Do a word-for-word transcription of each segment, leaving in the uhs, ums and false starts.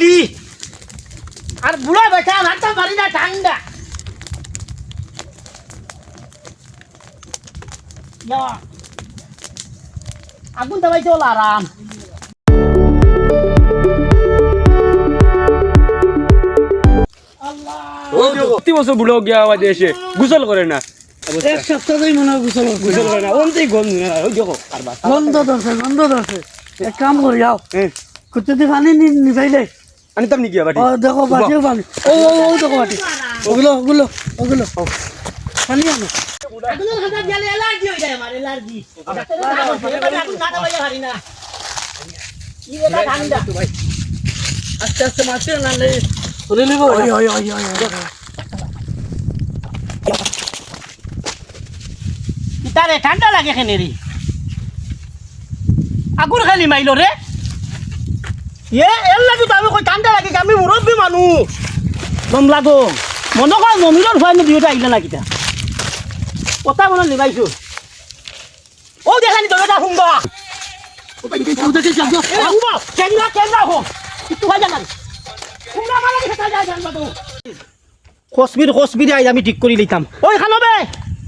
লি। আর বুড়া বেটা, মারতাম পারি না, ঠান্ডা। ইয়া। আগুন দাবাইতে অলা আরাম। আল্লাহ। ও, প্রতি বছর বুড়া গিয়া আবার এসে গোসল করে না। এক সপ্তাহ ধরে মনে হয় গোসল করছে। গোসল করে না, অন্তেই গন্ধ না, ওই দেখো, আর বাস। গন্ধ ধরছে, গন্ধ ধরছে। এক কাম করি, যাও। হ্যাঁ। কুত্তে দি পানি নি-, নিবাইলে। আনিতাম নি গিয়া বাটি? ও, দেখো, বাটিও পানি। ও, ও, ও, দেখো বাটি। ওগুলো, ওগুলো, ওগুলো। পানি আনো। আগুনের হাতে গেলে অ্যালার্জি হয়ে যায় আমার, অ্যালার্জি। ডাক্তার তো আগুন ধরে পারে, আগুন না দাবাইয়া পারি না। কি বেটা ঠান্ডা। আস্তে আস্তে মারতে না, নাহলে ধরে নিব। ওই, ওই, ওই, ওই, ওই। কিতা রে, ঠান্ডা লাগে কেনে রে? আগুন খালি মাইলো রে। এ, এর লাগি তো আমি কই ঠান্ডা লাগে, আমি মুরব্বী মানুষ। দম লাগো। মনে কর মমিরর ফুয়াইন দুইটা আইলা না কিতা? কথা মনে নিবাইছো। ও দেখানি দরজা হুঙ্গা। ও ভাই, এই দরজা কে চাপ দাও। এ, হুঙ্গা, কেন্দ্রা, কেন্দ্রা হো। কিচ্ছু হয় না। হুঙ্গা মারা গেছে, তাই যায় জানবা তো। কসবির, কসবির আইজ আমি ঠিক করি লইতাম। ওই খানো বে,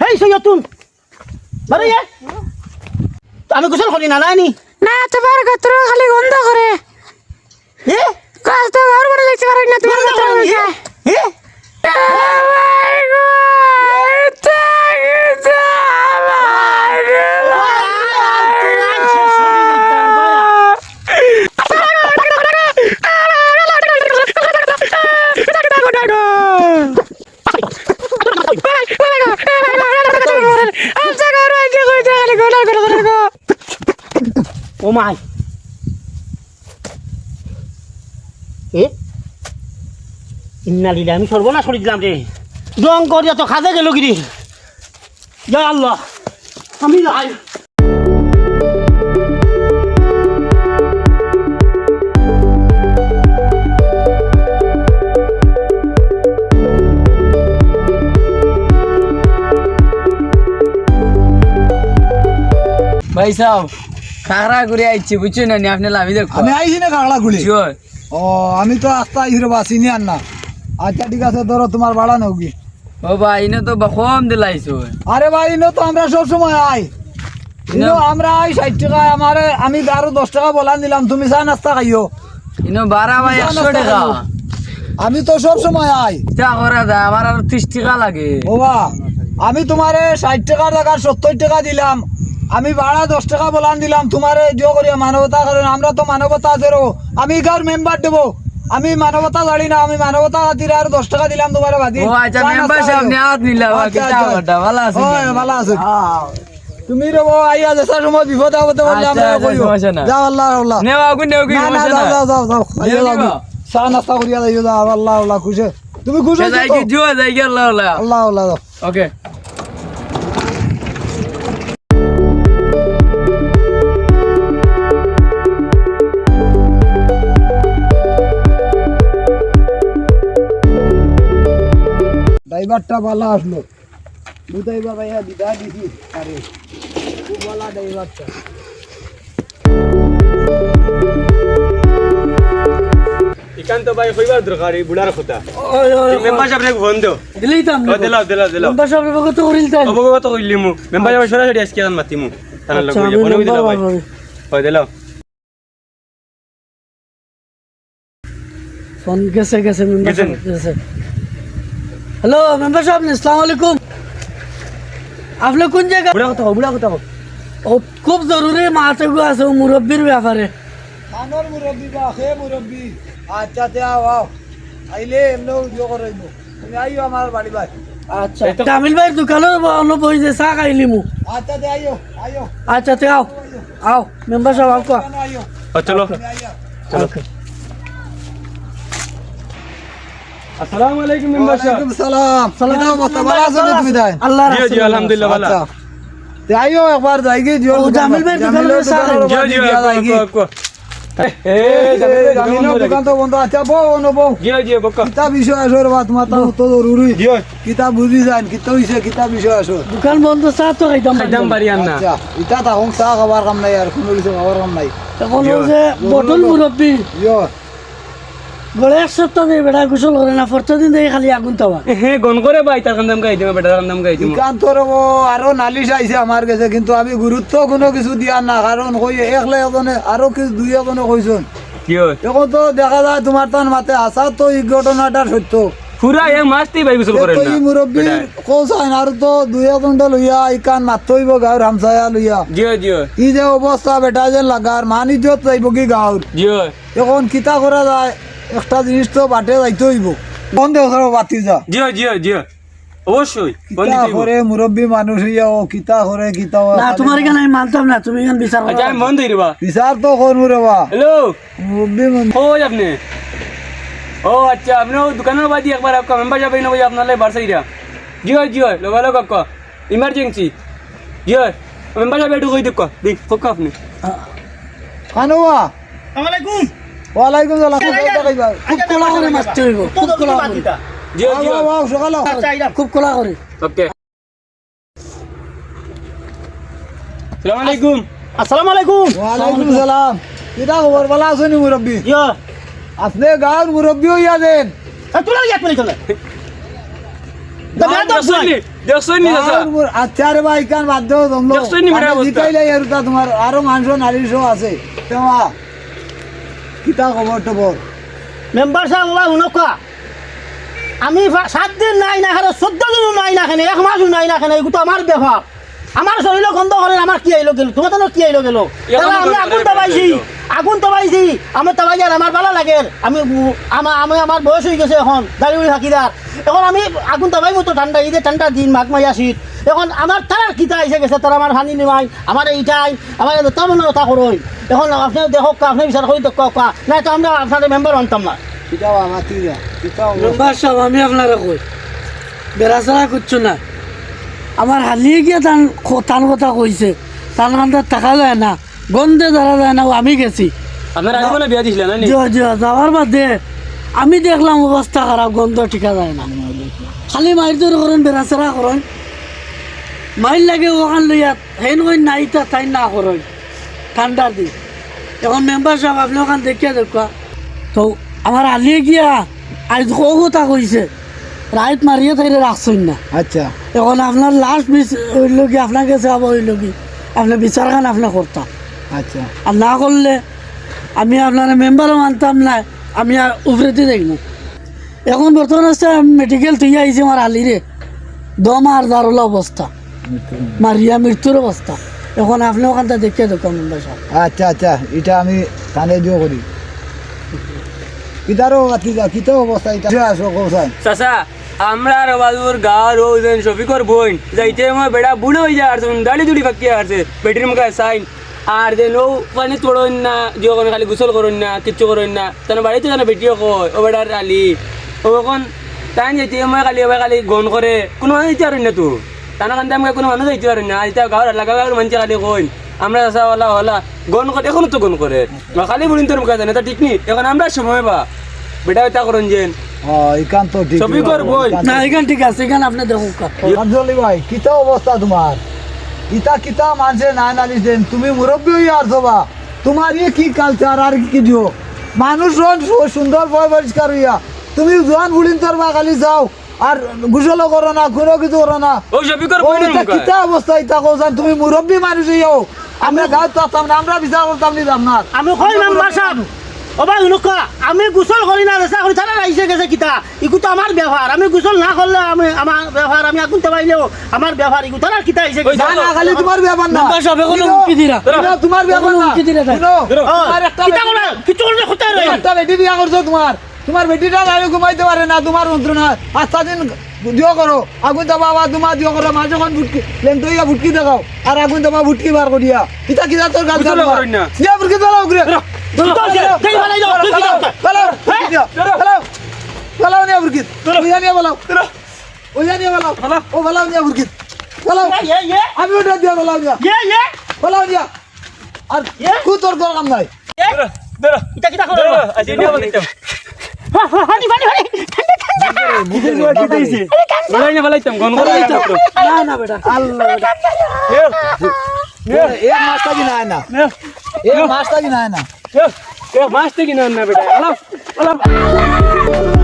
হেই সৈয়দ তুন। বারে ইয়ে। আমি গোসল করি না, নানি। না, তোমার গতর খালি গন্ধ করে। এ? কাজ তো ঘর বড় দেখতে পারো না, তোমার গন্ধ গতর করে, এ? এ? এ? ও মাই। এ? ইন্না লিল্লাহ, আমি সর্বনাশ করি দিলাম রে। জং করিয়া তো খাজে গেল গিরি। ইয়া আল্লাহ, আমি যাই। ভাই সাহেব, খাগড়াছড়ি আইছি, বুঝছো না নি? আপনি লামি দেখো। আমি আইছি না খাগড়াছড়ি? জি অয়। ও, আমি তো আস্তা আইছি রে বা, চিনি আর না। আচ্ছা, ঠিক আছে, ধরো, তোমার ভাড়া নেও কি? ও ভাই, ইনো তো বা কম দিলাইছো। আরে ভাই, ইনো তো আমরা সব সময় আই। ইনো ইনো আমরা আই ষাইট টেকা, আমারে, আমি আরো দশ টেকা বলান দিলাম, তুমি চা নাস্তা খাইও। ইনো ভাড়া ভাই তুমি চা একশো নাস্তা টেকা। খাইও। আমি তো সব সময় আই। ইতা করা যায়, আমার আরো ত্রিশ টেকা লাগে। ও বা, আমি তোমারে ষাইট টেকার জাগাত সত্তইর টেকা দিলাম, আমি ভাড়া দশ টেকা বলান দিলাম, তোমারে দিও করিয়া মানবতা করেন, আমরা তো মানবতা আছে রো। আমি ইগার মেম্বার দেবো, আমি মানবতা জানি না, আমি মানবতা খাতিরে আরো দশ টেকা দিলাম তোমারে বাদি। ও আচ্ছা, চা নাস্তা মেম্বার সাহেব, খাইও। নিয়াত নিলা, আচ্ছা, কিতা আচ্ছা। বাটা, ভালা আছো? ওই, ভালা আছো। হ্যাঁ। তুমি রে বাবা, আইয়া যেসা সময় বিপদে আপদে পড়লে আচ্ছা, আমরা আচ্ছা, কইও। সমস্যা না। যাও, আল্লাহ, আল্লাহ। নেও, আগুন নেও, কি না, না, সমস্যা যাও, না? যাও, যাও, যাও। নেও, আইয়া যাও। নেও। চা নাস্তা করিয়া যাইও, যাও, আল্লাহ, আল্লাহ, খুশি। তুমি খুশি যাও, হইছো যাই তো? কি, যাও, যাই কি, আল্লাহ, আল্লাহ। আল্লাহ, আল্লাহ, যাও। ওকে। ড্রাইভারটা ভালা আসলো। বুঝাইবা ভাইয়া, বিদায় দিছি। আরে, খুব ভালা ড্রাইভারটা। ইখান তো ভাই কইবার দরকার, এই বুড়ার কথা। ওই, ওই, এই মেম্বার সাহেবরে ফোন দেও। দিলেই তো আমি ও, দিলাও, দিলাও, দিলাও। মেম্বার সাহেবরে অবগত করিল তাই? অবগত করিলিমু। মেম্বার সাহেব সরাসরি আজকে আন মাতিমু। তারা আচ্ছা, লোক আমি ফোন দিলাও ভাই। ওই, দিলাও। ফোন গেছে, গেছে, মেম্বার গেছে সাহেব নি? গেছে। হ্যালো, মেম্বার সাহেব, আসসালামু আলাইকুম। আপনি কোন জায়গা? বুড়া কথা কও, বুড়া কথা কও। ও, খুব জরুরি মাত এগু আছে, ও মুরব্বির ব্যাপারে। কানোর মুরব্বি বা, হে মুরব্বি? আচ্ছা, তে আও, আও। আইলে এমনেও ইয়ে করাইবো। তুমি আইও আমার বাড়ি ভাই। আচ্ছা, এই তো কামিল ভাইর দোকানো ব-, অনো বই যে চা খাইলিমু। আচ্ছা, তে আইও, আইও। আচ্ছা, তে আও। আও, মেম্বার সাহেব, আও কো। কেন আইও? ও, চলো। তুমি আইও। চলো। ওকে। আসসালামু আলাইকুম মেম্বার সাহেব। ওয়ালাইকুম সালাম। সালাম। কিতা অবস্থা? ভালা আছো নি তুমি তাই? আল্লাহর জি, জি, রাসূল। আলহামদুলিল্লাহ, ভালা। আচ্ছা। তে আইও একবার যাইগি, জিওর ও, দোকান জামিল ভাইর দোকান জামিলর আছে, দোকান স্যার। জি, জি, দিয়া আইও, যাইগি। কও, কও। এ, এ, জামিল ভাই, জামিলর দোকান বন্ধ। আচ্ছা, বও, অনো বও। জি, জি, বও, কও। কিতা বিষয় আছে রে বা, তোমার তো বও। তো জরুরি। জি। কিতা বুঝি যান, কিতা হইছে, কিতা বিষয় আছে? দোকান বন্ধ, চা তো খাইতাম খাইতাম পারি না। পারি আর না। আচ্ছা, ইতা তখন চা খাবার কাম নাই আর, কোনো কিছু খাবার কাম নাই। এখন জি। ওই যে জি। বটল মুরব্বি। জি। গড়ে এক সপ্তাহ ধরি বেটা গোসল করে না, প্রত্যেকদিন দেখি খালি আগুন তাবা। এ, হে, গন করে ভাই, তার কান্দাম গাই দিমু, বেটা, তার কান্দাম গাই দিমু। ইখান তো রে ও, আরো নালিশ আইছে আমার গেছে, কিন্তু আমি গুরুত্ব কুনু কিছু দিয়ার না, কারণ কই একলা একজনে, আরো কিছু দুই একজনে কইছইন। কিতা? অখন তো দেখা যায় তুমার তান মাতে হাছা তো ই ঘটনাটা সত্য। পুরা এক মাস তে ভাই গোসল করে না। ই মুরব্বির কও চাইন, আরো তো দুই একজনরে লইয়া ইখান মাততে অইবো গাউর হামসায়া লইয়া। জি অয়, জি অয়। ই যে অবস্থা বেটা যে লাগার, মান ইজ্জত যাইবোগি গাউর। জি অয়। অখন কিতা করা যায়, একটা জিনিস তো বাটে যাইতে অইবো। ফোন দেও সব বাতি যা। জি অয়, জি অয়, জি অয়। অবশ্যই, ফোন কিতা দিতে অইবো। করে মুরব্বি মানুষ অইয়া ও কিতা করে, কিতা অয়, না, খালি তুমার ইখান আমি মানতাম না, তুমি ইখান বিচার করো। আচ্ছা, আমি ফোন দিই রে বা। বিচার তো করমু রে বা। হ্যালো। মুরব্বি মানুষ। কই আপনে? ও আচ্ছা, আপনে অউ দোকানর বাদি একবার আউক্কা, মেম্বার সাব ইনো বইয়া আপনার লাগি বার চাইরা। জি অয়, জি অয়, লগালগ আউক্কা। ইমার্জেন্সি। জি অয়, মেম্বার সাব একটু কই দেউক্কা, দি, কউক্কা আপনে। কানো বা? আসসালামু আলাইকুম। ওয়ালাইকুম সালাম। খুব ভালা থাকবা। খুব কড়া করি মাততে অইবো, খুব কড়া করি। জি অয়, জি অয়। আও, আও, সকাল আও। আচ্ছা, আইরাম। খুব কড়া করি। ওকে। আসসালামু আলাইকুম। আসসালামু আলাইকুম। ওয়ালাইকুম সালাম। কিতা খবর, ভালা আছইন নি মুরব্বি? ইয়া। আপনে গাউর মুরব্বি অইয়া যেন। এ, তোরা ইয়াত পেলি তোরা। না, বেয়াদব দেখছইন নি? দেখছইন নি, চাচা? গাউর মুর-, আচ্ছা রে ভাই, ইখান বাদ দেও, জমলো। দেখছইন নি, বেটা মানে অবস্থা? জিকাইলাই আর তা তুমার আরো মানষর নালিশও আছে। তেমা, কিতা খবর টবর? মেম্বার সাব, ওবা হুনউক্কা। আমি ফা-, সাত দিন নাই না, আরো চৌদ্দ দিনও নাই না, কেনে এক মাসও নাই না, কেনে এগু তো আমার বেপার। আমার শরীলো গন্ধ করের, আমার কিতা আইলো গেলো, তুমার তানো কিতা আইলো গেলো? অখন তারা আমি আগুন তাবাইছি, আগুন তাবাইছি, আমি তাবাইয়ার আমার ভালা লাগের। আমি, উ, আমা-, আমি আমার বয়স অইগেছে অখন, দাড়ি উড়ি ফাকিদার। অখন আমি আগুন তাবাইমু তো ঠান্ডা, ই যে ঠান্ডা দিন, মাঘ মাস শীত। অখন আমার তারার কিতা আইছে গেছে, তারা আমার পানি নিমাইন, আমার ইটাইন, আমার তেমন কথা করইন। অখন আপনে দেখউক্কা, আপনে বিচার করি দেউক্কা। না তো আমরা আপনারে মেম্বার আনতাম না। কিতা বা, মাতি যা, কিতা অবস্থা? মেম্বার সাব, আমি আপনারে কই, বেড়াছেড়া কিচ্ছু না। আমার হালিয়ে গিয়া তান ক-, তান কথা কইছে, তান কান্দাত থাকা যায় না, গন্ধে ধরা যায় না, অউ আমি গেছি। আপনার আগে মনে বিয়া দিছিলা না নি? জি অয়, জি অয়, যাওয়ার বাদে আমি দেখলাম অবস্থা খারাপ, গন্ধ ঠিকা যায় না। খালি মাইরধইর করইন, বেড়াছেড়া করইন। মাইর লাগে অখান লইয়া হেইন কইন না, ইতা তাইন না করইন। ঠান্ডার দিন। অখন মেম্বার সাব, আপনে অখান দেখিয়া দেউক্কা। তো আমার হালিয়ে গিয়া আইজ কও কথা কইছে, রাইত মারিয়া তাইরে রাখছইন না। আচ্ছা। অখন আপনার লাস্ট বিচ-, অইলো কি, আপনার গেছে আবার অইলো কি, আপনে বিচারখান আপনে করতা। আচ্ছা। আর না করলে আমি আপনারে মেম্বারও মানতাম না, আমি আর উপরেদি দেখমু। অখন বর্তমান আছে মেডিকেল থইয়া আইছি আমার হালিরে, দম আর যার অলা অবস্থা। মৃত্যু। মারিয়া মৃত্যুর অবস্থা। অখন আপনে অখানটা দেখিয়া দেউক্কা মেম্বার সাব। আচ্ছা, আচ্ছা, ইটা আমি কানে দিও করি। কিতারও আতি যা, কিতা অবস্থা ইটা? আসো, কও চাইন। চাচা, আমরার ওবায়দুর গাঁওর অউ যেন শফিকর বইন, যাইতে সময় বেটা বুড়া অইয়া হারছে, দাড়ি দুড়ি ফাকিয়া হারছে, বেটির মুখে চাইন। আর যেন অউ পানিত পড়ইন না, দিও খালি গোসল করইন না, কিচ্ছু করইন না। তান বাড়িত যেন বেটিয়ে কয়, "ও বেটার আলি।" অউ অখন তাইন যাইতে সময় খালি, অবায় খালি গন করে, কুনু মানুষ যাইতে পারইন না তো। তান কান্দাত আমগা কুনু মানুষ যাইতে পারইন না। আর ইতা গাঁওর এলাকা গাঁওর মানষে খালি কইন, "আমরার চাচা অলা অলা গন করে, অখনো তো গন করে।" না, খালি বুড়িন্তর মুখে জানে, তা ঠিক নি। অখন আমরার সময় বা, বেটা বেটা করইন যেন। ও, ইখান তো ঠিক। ছবি কর বই। না, ইখান ঠিক আছে, ইখান আপনে দেখউক্কা। কাজলি ভাই, কিতা অবস্থা তুমার? ইতা কিতা মানষে নায় নালিশ দেইন? তুমি মুরব্বি অইয়া আরছো বা, তুমার ই কি কালচার আর কি দিও? মানুষ রন সু-, সুন্দর পয় পরিষ্কার অইয়া, তুমি জোয়ান বুড়িন্তর বা খালি যাও, আর গোসলও করো না, কুনু কিছু করো না। ও শফিকর ও, বইনের ইতা মুখে। কিতা অবস্থা ইতা কও চাইন? তুমি মুরব্বি মানুষ অইয়াও। আমরা গাঁওত থাকতাম না, আমরা বিচার করতাম নি আপনার। আমি কই মেম্বার সাব, ও ভাই, হুনউক্কা, আমি গোসল করি না, রেশা করি, তারার আইছে গেছে কিতা? ইগু তো আমার বেপার, আমি গোসল না করলে আমি, আমার বেপার, আমি আগুন তাবাইলেও আমার বেপার, ইগু তারার কিতা আইছে গেছে? না, না, খালি তুমার বেপার না। মেম্বার সাব, অখনো হুমকি দিরা। ইগু তুমার বেপার না। হুমকি দিরা তাই। হুনো, ও, তুমার একটা কিতা বেটি, করলে? কিচ্ছু করলে কোথায় রই? একটা বেটি বিয়া করছো তুমার। তুমার বেটিটা রাইতো ঘুমাইতে পারে না, তুমার যন্ত্রণা। আস্তা দিন দিও করো, আগুন তাবা আবার ধুমা দিও করো, মাঝে অখন ফুটকি, লেংটো অইয়া ফুটকি দেখাও, আর আগুন তাবা ফুটকি বার করিয়া। ইতা কিতা তোর গাল বুঝতে গাল পারো না। দিয়া ফুটকি ধরো উগরে। ধরো, ধরো, ধরো, ধরো, ধরো, ধরো, ধরো, ধরো, ধরো, হ্যাঁ? ধরো। ধরো, ধরো নিয়া ফুটকি। ধরো। ওইয়া নিয়া বলাও। ধরো। ওইয়া নিয়া বলাও। ধরো। ও বলাও নিয়া ফুটকি। বলাও। ইয়ে, ইয়ে, ইয়ে। আমি ওটা দিয়া বলাও নিয়া। ইয়ে, ইয়ে। বলাও নিয়া। আর ইয়ে? কু তোর তোর কাম নাই। ধরো, ধরো। ইটা কিতা করো? ধরো, আজ ইটা বলে দিতাম। হা, হা, পানি, পানি, পানি। ঠান্ডা, ঠান্ডা। কিতা হইছে? কিতা হইছে? আরে ঠান্ডা। বলাই না, বলাইতাম, গন করে বলাইতাম। না, না, বেটা। আল্লাহ, বেটা। এ, এ, এ মাছটা কি না, না? এ, এ মাছটা কি না, না? এ, এ মাছটা কি না, না, বেটা? আলাও। Alah.